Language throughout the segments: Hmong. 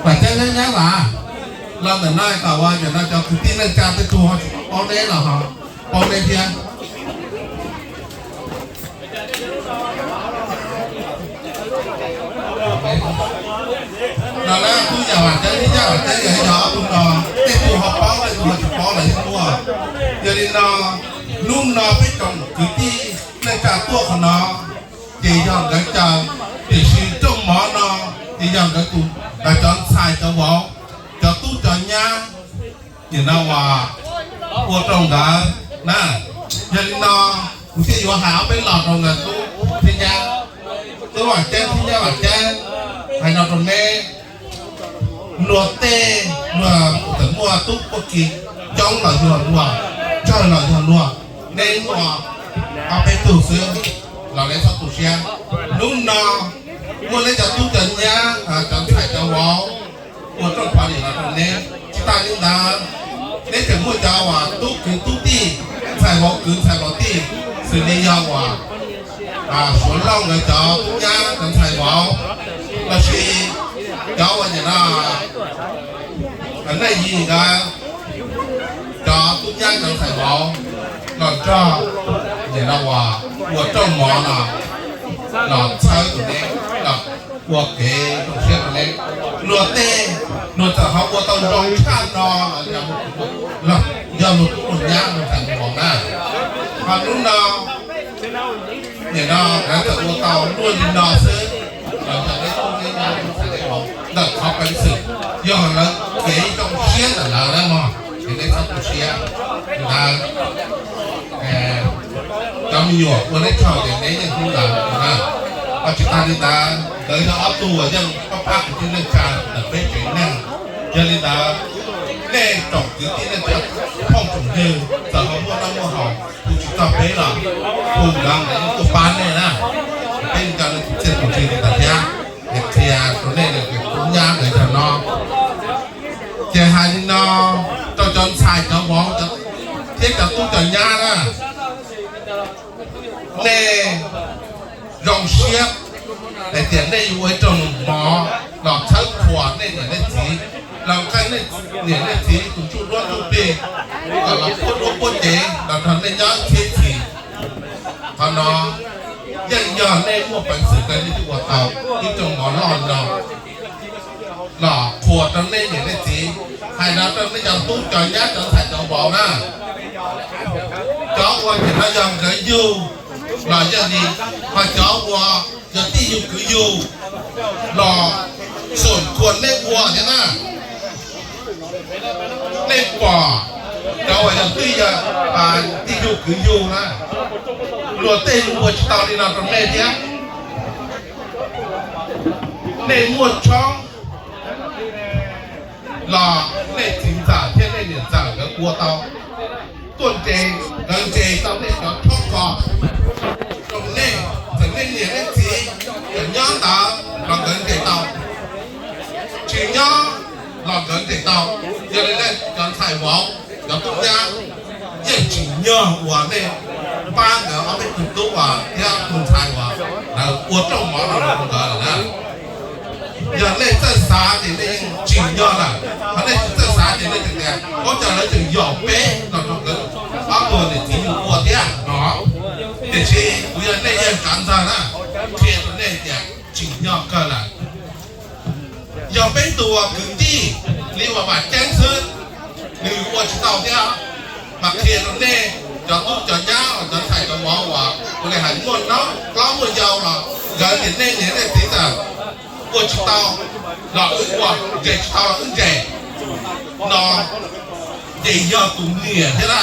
Vam Ceeb thiab Nyab Vam, los ntawm no kom ua ntawm no cov kwv tij neej tsa tej tug ho tsis paub neb los ho paub neb thiab. No na, kuj yog Vam Ceeb thiab Nyab Vam Ceeb yog ob tug no, tej tug ho paub tej tug ho tsis paub los yeej muaj. Yog li no, hnub no peb tsoom kwv tij neej tsa tuaj qhov no ces yog nkawd caw, tiam sis rooj mov no ces yog nkawd tus, cov ntxhais cov vauv, cov tub cov nyab, nim no uas ua rau nkawd na. Yog li no, kuv thiaj yuav hais ob peb los rau nkawd tub thiab nyab, tub Vam Ceeb thiab nyab Vam Ceeb, hais no rau neb, luag tej, luag txawm muaj tub Puaj Kis coob los yog luag, tsawg los yog luag, neb muaj ob peb tug xwb los neb txhob tu siab. Hnub no muaj neb cov tub cov nyab, cov ntxhais cov vauv ua rooj pov nim no rau neb. Tsis tas li ntawd, neb tseem muaj cov uas tub kwv tub tij, ntxhais vauv kwv ntxhais vauv tij, xws li yog uas Suav Looj nkawd cov tub nyab cov ntxhais vauv, los sis cov uas nim no Neej Yis nkawd cov tub nyab cov ntxhais vauv los nrog nim no uas ua rooj mov no los txhawb rau neb, los ua kev zoo siab rau neb. Luag tej, luag txawm ho ua tau zoo tshaj no los yog luag tub luag nyab luag ntxhais vauv na. Ho hnub no, nim no lawv txawm ua tau luaj li no xwb los yog neb tub neb nyab neb ntxhais neb vauv ntawm qhov peev xwm, yog lawv kev zoo siab ntawm lawv na mog, ces neb txhob tu siab. Li ntawd, cov me nyuam ua neb tsaug ces neb yeej hlub lawv na. Ho tsis tas li ntawd, nkawd yog ob tug uas yeej pab pab kwv tij neej tsa ntawm peb tsev neeg. Yog li ntawd, nej tsoom kwv tij neej tsa phooj tsoom ywg txawm ho muaj noj muaj haus, hu tsis txog peb los hu nkawd, nkawd yeej tuaj pab nej na. Peb nco nej txhia tus ntsis li ntawd thiab, es qhia rau nej tub nyab nkawd yog no. Ces hais li no rau cov ntxhais cov vauv thiab cov tub cov nyab na, nej zoo siab hais tias nej yuav ua ib rooj mov los txhawb qhuas nej niam nej txiv, los qee nej niam nej txiv tus ntsuj duab ntsuj plig, kom los puab duab puab cev los nrog nej nyob ib txhiab txhis. Qhov no yeej yog nej muaj peev xwm rau nej thiaj ua tau ib rooj mov loj no los qhuas rau nej niam nej txiv, hais no rau nej cov tub cov nyab cov ntxhais cov vauv na. Cov uas nim no yog nkawd yug los yog li, ho cov uas yog tij yug kwv yug los xum khuas nej ua thiab na. Nej pom cov uas yog twb yog tij yug kwv yug na, luag tej ua tsis tau li no rau nej thiab. Nej muaj tshoob los nej txiv ntxawm thiab nej niam ntxawm nkawd ua tau, tuaj nres, nkawd nres tau nej cov tshoob kos rau nej, txawm nej niam nej txiv tseem nyob ntawd los nkawd nres tau, tsis nyob los nkawd nres tau. Yog li nej cov ntxhais vauv cov tub nyab yeej tsim nyog uas nej pab nkawd ob peb tug tub uas thiab tus ntxhais uas lawv ua rooj mov no rau nkawd lawm na. Yog nej txawj xav ces nej yeej tsim nyog lawm, ho nej tsis txawj xav ces nej tseem tias ua cas lawv tseem yaum peb no rau nkawd ob tug niam txiv yug ua thiab no. Tiam sis kuv yog nej yawg Tsav Ntxawg na, qhia rau nej tias tsim nyog kawg lawm. Yog peb tug uas kwv tij li uas Vam Ceeb xwb, nws ua tsis tau thiab. Mas qhia rau nej cov tub cov nyab uas cov ntxhais cov vauv uas ua li hais muaj noob plaub muaj yau los nkawd tias nej niam nej txiv txawm ua tsis tau los wb ua, nres tsis tau los wb nres no, ces yog tus niam thiab na.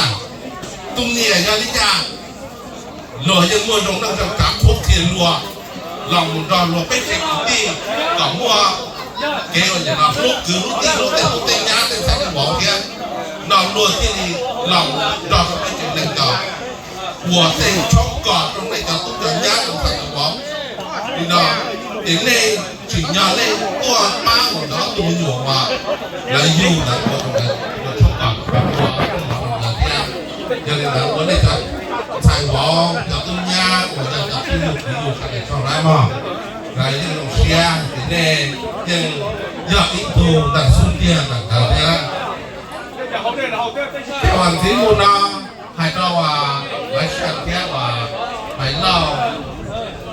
Tus niam yog li cas, luag yeej muaj zoo neej zoo tsav qhuab qhia luag los mus nrog luag peb tsev kwv tij kom muaj kev ua nim no hlub kwv hlub tij hlub tej tub tej nyab tej ntxhais tej vauv thiab no, luag thiaj li los nrog rau peb tsev neeg cov uas tej tshoob kos rau nej cov tub cov nyab cov ntxhais cov vauv li no. Ces nej tsim nyog nej tuaj pab mus cov tub me nyuam uas lawv yug lawv ua rau nkawd ua tshoob kos ua rooj mov rau nkawd thiab. Yog li ntawd ua nej cov ntxhais vauv cov tub nyab uas yog cov tub yug kwv yug sawv daws tsaug ntau mog. Lawv yeej zoo siab ces nej yeej yog ib tug ntawm xub ntiag ntawm ntawd thiab. Ces uas ntxiv mus no hais rau uas Maiv Xya thiab uas Maiv Lauj,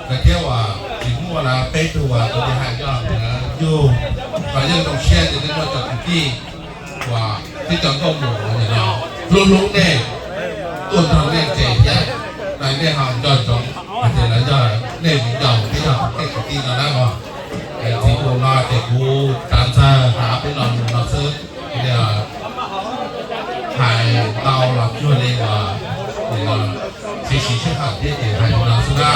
nkawd thiab uas tsis muaj na, peb tug uas kuv hais coj yug, los yeej zoo siab tias nej muaj cov kwv tij uas twb cov nkauj muam uas nim no hlub hlub nej, tuaj nrog nej tsev thiab, nej ho nco ntsoov hais tias lawv yog nej viv ncaus thiab yog tej kwv tij no na mog. Ntxiv mus no ces kuv tsav ntxawg hais peb lo lus no xwb, hais ntau los cuag li uas txiv siv sij hawm thiab ces hais li no xwb na.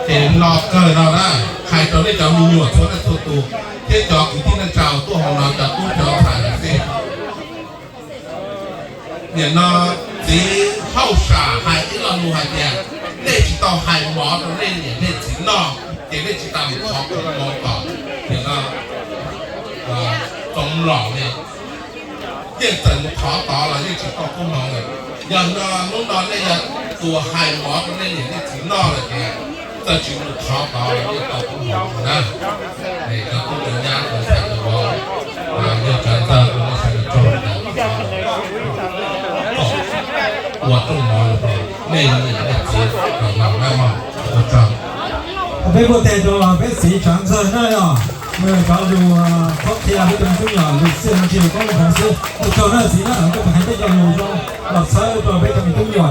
Ces lo kawg no na, hais rau nej cov me nyuam txhua leej txhua tus thiab cov kwv tij neej tsa tuaj hauv no, cov tub cov ntxhais lawm xwb. Nim no txiv hauj sam hais ib lo lus hais tias nej tsis tau hais mov rau nej niam nej txiv noj ces nej tsis tas mus thov koob hmoov tom, nim no txoov lom li, yeej txawm mus thov tod los yeej tsis tau koob hmoov li. Yog no hnub no nej yog tus hais mov rau nej niam nej txiv noj lawm ces txawm tsis mus thov tod los yeej tau koob hmoov na. Es cov tub cov nyab cov ntxhais cov vauv, yog cov ntxawg uas nej sawv daws raug ntawd ua rooj mov rau nej niam nej txiv kom zoo na mog. Ua tsaug. Peb muaj teg rau peb txiv tsav ntxawg na yog, nws cov lus qhuab qhia peb cov me tub me nyuam lus txiaj lus ntsig lus koob lus hmoov xwb. Ua tsaug na txiv na, koj tseem hais tej cov lus zoo los txhawb rau peb cov me tub me nyuam.